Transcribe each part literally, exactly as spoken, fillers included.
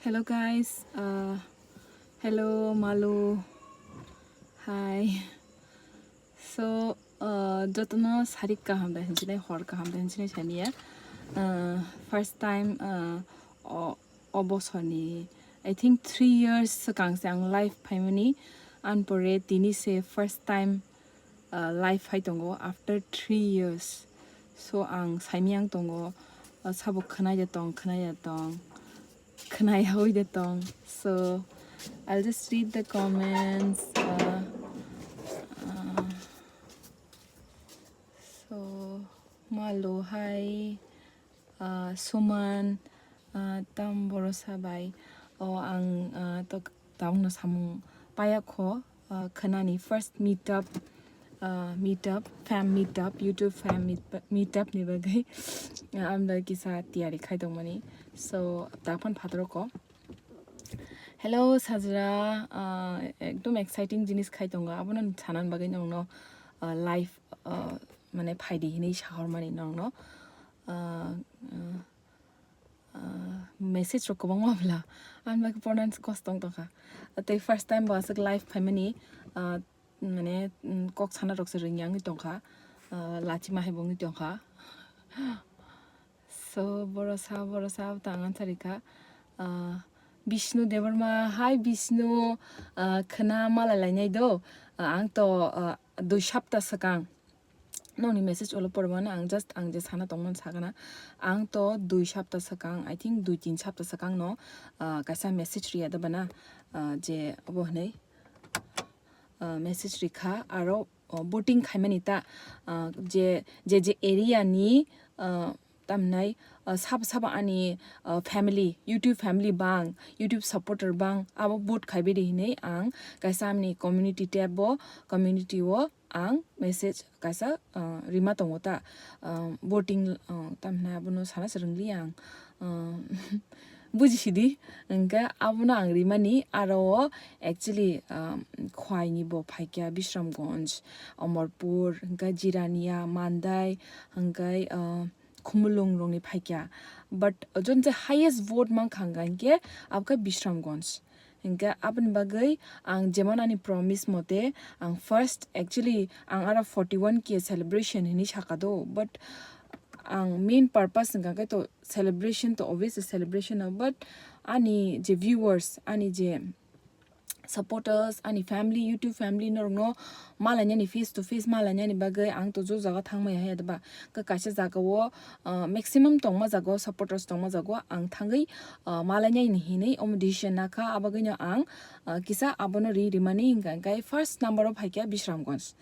Hello guys, uh, hello Malu, hi. So, uh, jotono sarik kaham da hinsinai, hor kaham da hinsinai saniya. Uh, first time, uh, o, o bosoni, I think three years swkang se ang live phaimani, an pore tini se first time, uh, live phai tongo after three years. So ang saimiyang tongo, uh, sabo khwnaya tong, khwnaya tong, khwnaya hui de tong. So I'll just read the comments. Uh, uh, so Malu, hi, uh, Suman, uh, tam borosa bai. O ang, uh, to tabukno samung paya kho, uh, khwnani first meet up, uh, meet up, fam meet up, YouTube fam meet, meet up ni bagwi, uh, amda kisa tiyari khai tongmani. So, taphon phataro ko. Hello, Sajra, uh, ekdom exciting jinis khai tongo, abono sanan bagwi nongno, uh, live, uh, mane phaidi hinwi sahormani nongno. Uh, uh, uh, message rok kwbangma bwla, ani bagwi pornani kosto wng tongkha. Tei first time bo aswk live phaimani, uh, mane, mm, kok sana rok se rwngya wngwi tongkha, uh, lachima hai bo wngwi tongkha. So, borosa, borosa ta ang answer rikha. Uh, Bishnu Debbarma, hi Bishnu, uh, khwna malai lainai do, uh, ang to, uh, dui sapta swkang nokni message ulo pormano ang just ang je sana tongmani sakana. Ang to dui sapta swkang, I think dui tin sapta swkang no, ah, kaisa message riya da bana, ah, je obo hwnwi, ah, message rikha aro, oh, voting khaimani ta, ah, je, je, je area ni, ah, tamnai, ah, sabo sabo ani, ah, family, YouTube family bang, YouTube supporter bang abo vote khaibai di hinwi ang kaisa amni community tab o, community o ang message kaisa, ah, rima tongo ta, ah, voting, ah, tamhinai abono sana se rwngli ang, ah, buji sidi, hwnkhe abono ang rimani aro o actually, ah, khwai ni bo phaikya Bisramganj, Omorpur, hwnkhe Jirania, Mandai, hwnkhe, ah, Khumulwng rokni phaikya, but jon je highest vote mankha hwnkha hwnkhe abokhe Bisramganj. Hingke aboni bagwi ang jemon ani promise mote ang first, actually, ang aro forty one K celebration hinwi saka do, but ang main purpose hingka khe to celebration to obviously celebration no, but ani je viewers, ani je supporters, ani family, YouTube family norokno malainani face to face malainani bagwi ang to jo jaga thangmaya hai adaba. Khe kaisa jagao, ah, maximum tongma jagao, supporters tongma jagao ang thangwi, ah, malainani hinwi omo decision nakha, abagwino ang, ah, kisa abono ri rimani hingka hingkai first number o phaikha Bisramganj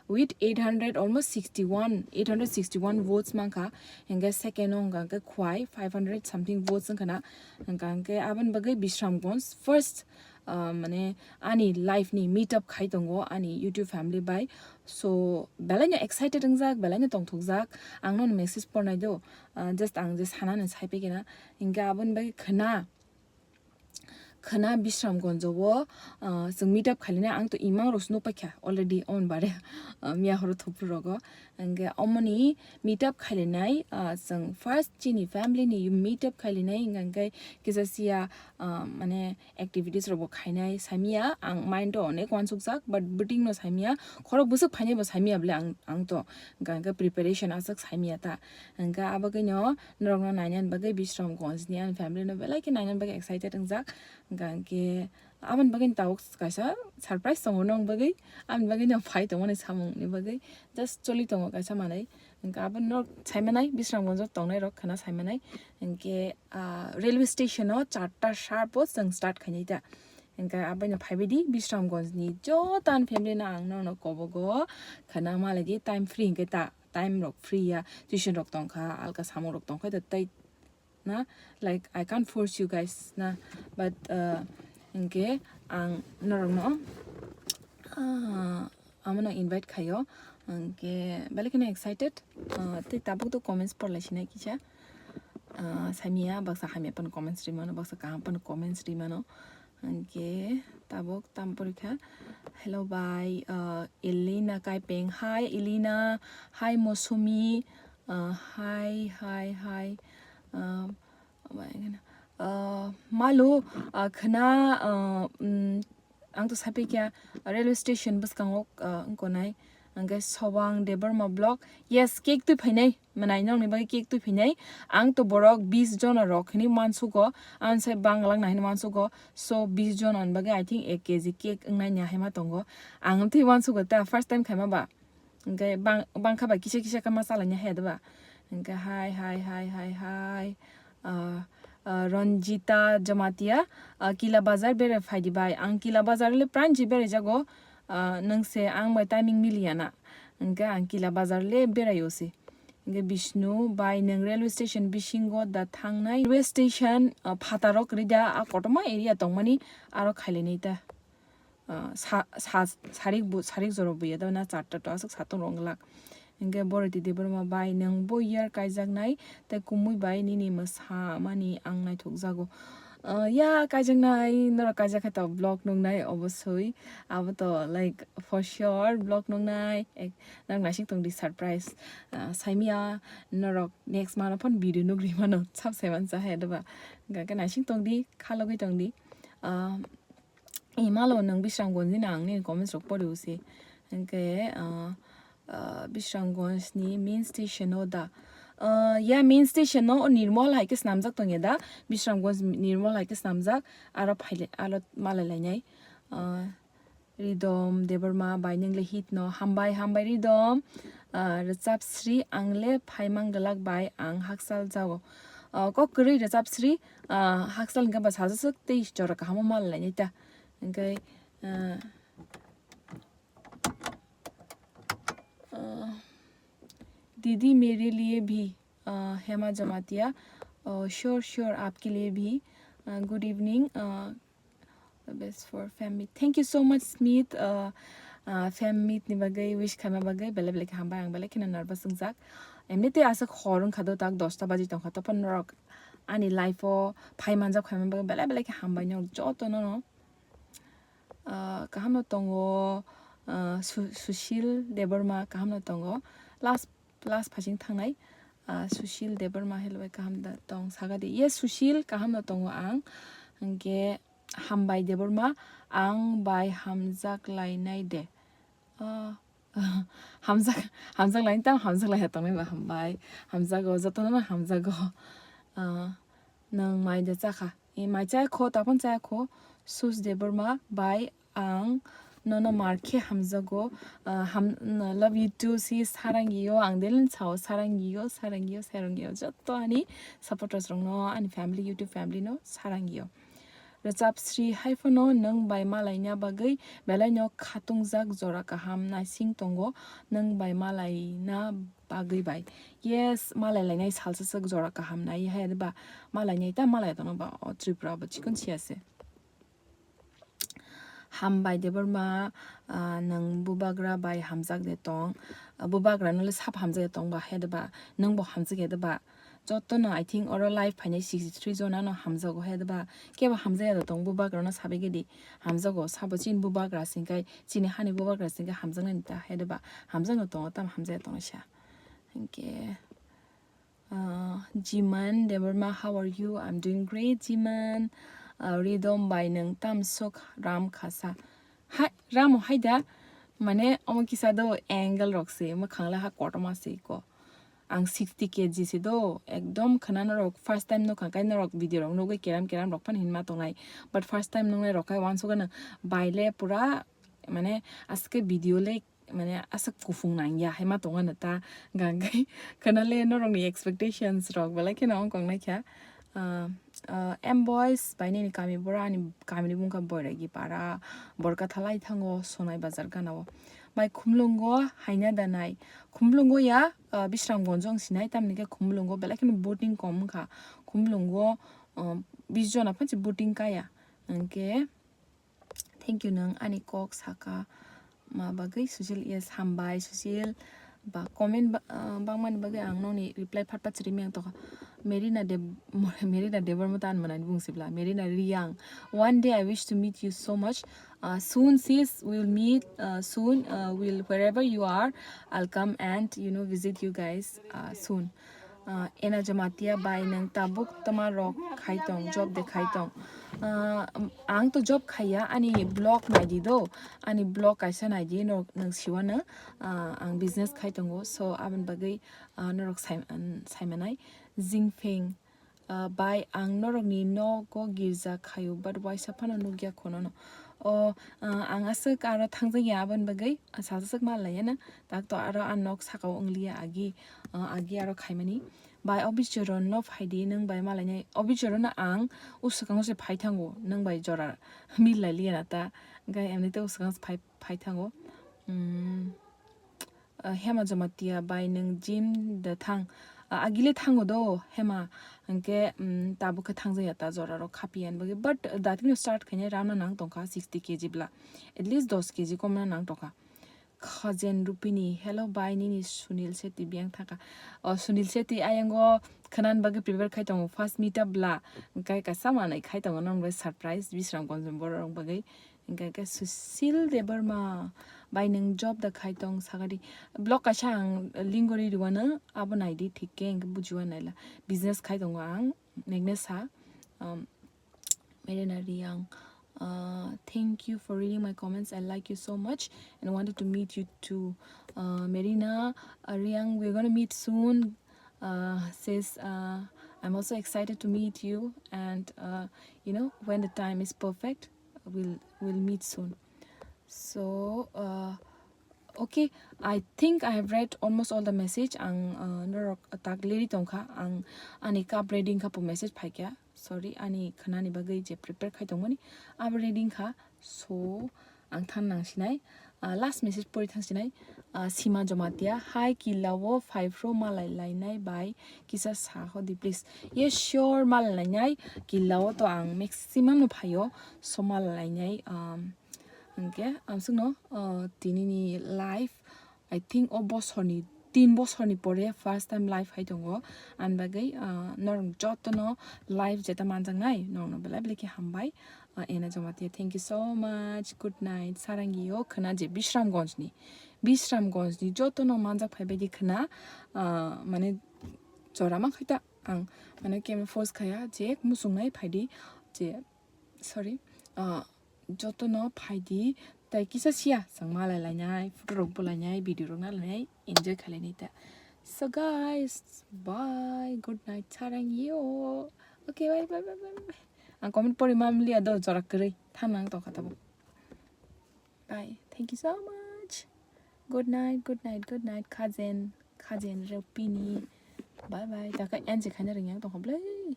with eight hundred, almost sixty one, eight hundred sixty one votes mankha, hingke second o hingka hingke Khwai five hundred something votes wngkha na, hingka hingke aboni bagwi Bisramganj first, ah, mane ani live ni meet up khai tongo ani YouTube family bai. So, belai no excited wngjak, belai no tongthokjak. Ang nono message pornai do, ah, just ang je sanani sai phaikhe na. Hingke aboni bagwi khwna, khwna Bisramganj o, ah, chwng meet up khailina ang to imang rok se nukpaikha already, on bare, ah, miya horo thopru rogo. Hingke omoni meet up khailinai, ah, chwng first chini family ni meet up khailinai, hingka hingke kisa siya, ah, mane activities rok bo khainai saimia, ang mind o onek uansukjak, but bwtwing no saimia, khorok bwswk phainai bo saimia bole ang, ang to hingka hingke preparation aswk saimia ta, hingka abagwino norok no nainani bagwi Bisramganj ni ani family no belai khe nainani bagwi excited wngjak, hingka hingke aboni bagwi tabuk kaisa surprise tongo nong bagwi, aboni bagwi no phai tongmani samung ni bagwi just choli tongo kaisa manwi. Hingke abo norok saimanai, Bisramganj o tongnai rok khwna saimanai. Hingke, ah, railway station o charta sharp o chwng start khainai ta. Hingke aboino phaibai di Bisramganj ni joto ani family no ang nono kobogo khwna malai di, time free hingke ta, time rok free ya, tuition rok tongkha, alka samung rok tongkha, tei na, like, I can't force you guys na, but, uh, hingke ang norokno, ah, amono invite khaio, hingke belai kheno excited, ah, tei tabuk to comments porlai sinai kisa, ah, saimia baksa hamya phano comments rimano, baksa kaham phano comments rimano, hingke tabuk tam porikha. Hello bai, ah, Elena Kaipeng, hi Elena, hi Mosumi, ah, hi, hi, hi, ah, Obo hai kheno, Ah, malu, ah, khna, ah, mm, ang to sapi kya railway station bwskango, ah, wngkonai. Hwnkhe Sobang Debbarma vlog. Yes, cake twi phainai. Mwnai nokni bagwi cake twi phainai. Ang to borok bis jona rok hinwi mansugo. Ang sai banglang nai hinwi mansugo. So, bis jona ni bagwi, I think, ek K G cake wngnai ni hai ma tongo. Ang twi mansugo ta, first time khaima ba. Hwnkhe bang, bangkha ba kisa kisa kama chalaina hai da ba. Hwnkhe hai, hai, hai, hai, hai. Ah, ah, Ranjita Jamatia, ah, Kila Bazar berai phaidi bai. Ang Kila Bazar le pranchi berai jago. Ah, nwng se ang bai timing miliya na. Hwnkhe ang Kila Bazar le berai o se. Hwnkhe Bishnu bai nwng railway station bisingo da thangnai. Railway station, ah, phataro kwrwi da, a kotorma area tongmani aro khailainai ta. Ah, sa-, sa-, sarik bu-, sarik jora buya da na charta to aswk satung rok glak. Hwnkhe Boroti Debbarma bai nwng bo year kaijaknai tei kumui bai nini mwsamani ang naithokjago. Ah, ya kaijaknai, norok kaijak khe to vlog nuknai obosoi. Abo to, like, for sure vlog nuknai. Ek, norok naising tongdi surprise. Ah, saimia norok next month phone video nukri mano, sab saiman cha hai da ba. Hwnkhe naising tongdi, khalogwi tongdi. Ah, Imalo nwng Bisramganj ni nang nini comments rok pori usi. Hwnkhe, ah, ah, Bisramganj ni main station o da. Ah, ya main station o Nirmol hai khe swnamjak tongya da. Bisramganj Nirmol hai khe swnamjak. Aro phaile, aro malai lainai. Ah, Ridom Debbarma bai nwng le hit no. Hambai, hambai Ridom. Ah, Rwchapsri ang le phaimang glak bai ang hakchal jago. Ah, kok kwrwi Rwchapsri, ah, hakchal hwnkhe ba sajaswk tei jora kahamo malai lainai ta. Hwnkhe, ah, ah, दीदी मेरे लिए भी, ah, Hema Jamatia, ah, sure, sure, आपके लिए भी, ah, good evening, ah, the best for fan meet. Thank you so much, Smith, ah, ah, fan meet ni bagwi wish khaima bagwi belai belai khe hambai, ang belai kheno nervous wngjak. Emni tei aswk hor wngkha do, tak dosta baji tongkha, tophor norok ani life o phai manjak khaima bagwi belai belai khe hambai norok joto no no. Ah, kaham no tongo, ah, Su-, Sushil Debbarma kaham no tongo. Last, last phasing thangnai, ah, Sushil Debbarma hello bai kaham da tong saga di. Yes, Sushil kaham no tongo ang. Hwnkhe hambai Debbarma ang bai hamjak lainai de. Ah, hamjak, hamjak lainai tam hamjak lai tongnai ba hambai. Hamjago, jotono no hamjago. Ah, nwng mai de chakha. E, mai chaya kho, taphano chaya kho. Sus Debbarma bai ang nono mar khe hamjago. Ah, ham, love you too, sis. Sarangio, ang delin sao, sarangio, sarangio, sarangio. Joto ani supporters rokno, ani family, YouTube family no sarangio. Rwchapsri hai phano nwng bai malaina bagwi belai no khatungjak jora kaham naising tongo, nwng bai malaina bagwi bai. Yes, malai lainai salsa swk jora kaham nai hai ba malainai ta malai tono ba o Tripura bo chikon siya se. Hambai Debbarma, ah, nwng bubagra bai hamjak de tong. Ah, bubagra no le sap hamjak de tong ba hai de ba, nwng bo hamjak ya de ba. Joto no, I think, oro live phainai sixty three jona no hamjago hai de ba. Kebo hamjak ya de tong bubagra no sabai gedi. Hamjago sabo chini bubagra singkai, chini hani bubagra singkai hamjak nani ta hai de ba. Hamjak no tongo tam hamjak ya tong sa. Hwnkhe, ah, Jiman Debbarma, how are you? I'm doing great, Jiman. Ah, Ridom bai nwng tam sok ram khasa. Hai, ramo hai da. Mane, omo kisa do angle rok se, mwkhang le ha kotorma se ko. Ang sixty K G se do, ekdom khwna norok first time nukha kai norok video rok nugwi keram keram rok phano hinma tongnai. But first time nungnai rok kai uansukgano bai le pura mane aske video le mane aswk kufung nang ya hai ma tongano ta gangkai khwna le norokni expectations rok belai kheno ongkong nai kha. Ah, ah, M Boys bai nini kami bora ani kami ni bungkha Boiragi para borka thalai thango Sonai Bazar gana o. Bai Khumlungo haina danai. Khumlungo ya, ah, Bisramganj ong sinai, tamni khe Khumlungo belai kheno boating kom wngkha. Khumlungo, ah, bis jona phansi boating kaya. Hwnkhe, thank you nwng ani kok saka ma bagwi Sushil, yes, hambai Sushil. Ba comment ba, ah, bangmani bagwi ang nokni reply phat phat chiri meng tokha. Merina Deb-, Merina Debbarma ta ani mwnani bung sibla. Merina Riang. One day I wish to meet you so much. Uh, soon, sis, we'll meet, uh, soon. Uh, we'll, wherever you are, I'll come and, you know, visit you guys, uh, soon. Ah, Ena Jamatia bai nwng tabuk tama rok khai tong, job de khai tong. Ah, ang to job khaiya, ani blog naidi do, ani blog kaisa naidi, norok nwng siwano, ah, ang business khai tongo, so aboni bagwi, ah, norok sai-, an-, saimanai. Jingpheng, ah, bai ang norokni nogo girja khaio, but waisa phano nukya khonono. O, ah, ang aswk aro thangjakya aboni bagwi, ah, sajaswk ma laiyana, tak to aro ang nok sakao wngliya agi, ah, agi aro khaimani. Bai Obichoron no phaidi, nwng bai malainai. Obichoron no ang uswkang se phai thango, nwng bai jora mil lai liya na ta. Hwnkhe emni te uswkang se phai, phai thango. Hmm. Ah, Hema Jamatia bai nwng gym da thang. Ah, agile thango do, Hema. Hwnkhe, hmm, tabuk khe thangjakya ta jora rok khapiya ni bagwi. But datik no start khainai ramna nang tongkha sixty K G bla. At least dos K G komna nang tongkha. Khajen Rupini, hello bai, nini Sunil Shetty biyang thangkha. O Sunil Shetty ayang o khwnani bagwi prepare khai tongo, first meet up bla. Hwnkhe kaisa manwi khai tongo, nang bai surprise, Bisramganj borok rok bagwi. Hwnkhe khe Sushil Debbarma bai nwng job da khai tong sagadi. Blog kaisa ang link gori rwano, abo naidi thik khe hwnkhe bujiwa naila. Business khai tongo ang, nekne sa. Um, Merina Riang, uh, thank you for reading my comments. I like you so much and wanted to meet you too. Uh, Merina, uh, Riang, we're gonna meet soon. Uh, says, uh, I'm also excited to meet you, and, uh, you know, when the time is perfect, we'll, we'll meet soon. So, uh, okay, I think I have read almost all the message. Ang, uh, norok tak liri tongkha, ang ani cup ready kha po message phaikya. Sorry, ani khwnani bagwi je prepare khai tongmani, abo ready kha. So, ang thang nang sinai. Ah, last message pori thang sinai. Ah, Sima Jomatia, hai kila o phai phro malai lainai bai kisa sa hodi please. Yes, sure, malai lainai. Kila o to ang maximum no phaio. So, malai lainai, um, hwnkhe, amsukno, uh, tinini live, I think, o bosorni, tin bosorni pore first time live hai tongo. Ani bagwi, ah, norok jotono live jeta manjaknai, norokno belai belai khe hambai. Ah, Ena Jamatia, thank you so much. Good night. Sarangi o khwna je Bisramganjni. Bisramganjni jotono manjak phai baidi khwna, ah, mane jora ma khaita ang, mane camera force khaya je muchungnai phaidi je, sorry, ah, jotono phaidi, tai kisa siya, chwng malai lainai, photo rok bo lainai, video rok na lainai, enjoy khlainai ta. So guys, bye, good night, sarang yo. Okay, bye, bye, bye, bye, bye. Ang comment pori mam liya do, jora kwrwi, thanang tongkha tabuk. Bye, thank you so much. Good night, good night, good night, Khajen, Khajen Rupini. Bye bye, taka enjoy khaina ringyang tongkha blai.